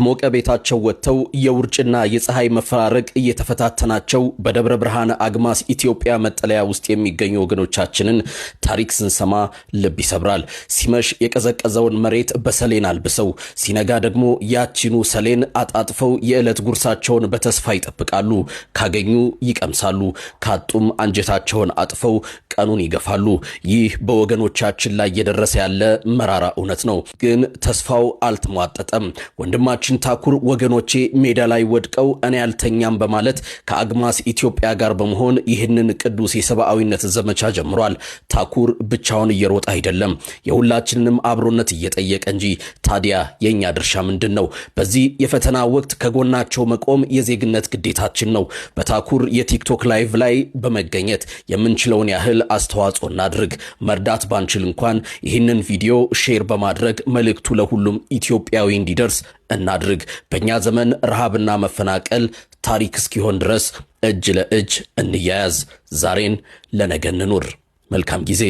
ከሞቀ ቤታቸው ወጥተው የውርጭና የፀሐይ መፈራረቅ እየተፈታተናቸው በደብረ ብርሃን አግማስ ኢትዮጵያ መጠለያ ውስጥ የሚገኙ ወገኖቻችንን ታሪክ ስንሰማ ልብ ይሰብራል። ሲመሽ የቀዘቀዘውን መሬት በሰሌን አልብሰው፣ ሲነጋ ደግሞ ያቺኑ ሰሌን አጣጥፈው የዕለት ጉርሳቸውን በተስፋ ይጠብቃሉ። ካገኙ ይቀምሳሉ፣ ካጡም አንጀታቸውን አጥፈው ቀኑን ይገፋሉ። ይህ በወገኖቻችን ላይ እየደረሰ ያለ መራራ እውነት ነው። ግን ተስፋው አልተሟጠጠም። ወንድማችን ታኩር ወገኖቼ ሜዳ ላይ ወድቀው እኔ አልተኛም በማለት ከአግማስ ኢትዮጵያ ጋር በመሆን ይህንን ቅዱስ የሰብአዊነት ዘመቻ ጀምሯል። ታኩር ብቻውን እየሮጠ አይደለም፣ የሁላችንንም አብሮነት እየጠየቀ እንጂ። ታዲያ የእኛ ድርሻ ምንድን ነው? በዚህ የፈተና ወቅት ከጎናቸው መቆም የዜግነት ግዴታችን ነው። በታኩር የቲክቶክ live ላይ በመገኘት የምንችለውን ያህል አስተዋጽኦ እናድርግ። መርዳት ባንችል እንኳን ይህንን ቪዲዮ share በማድረግ መልእክቱ ለሁሉም ኢትዮጵያዊ እንዲደርስ እናድርግ። በእኛ ዘመን ረሃብና መፈናቀል ታሪክ እስኪሆን ድረስ እጅ ለእጅ እንያያዝ። ዛሬን ለነገ እንኑር። መልካም ጊዜ።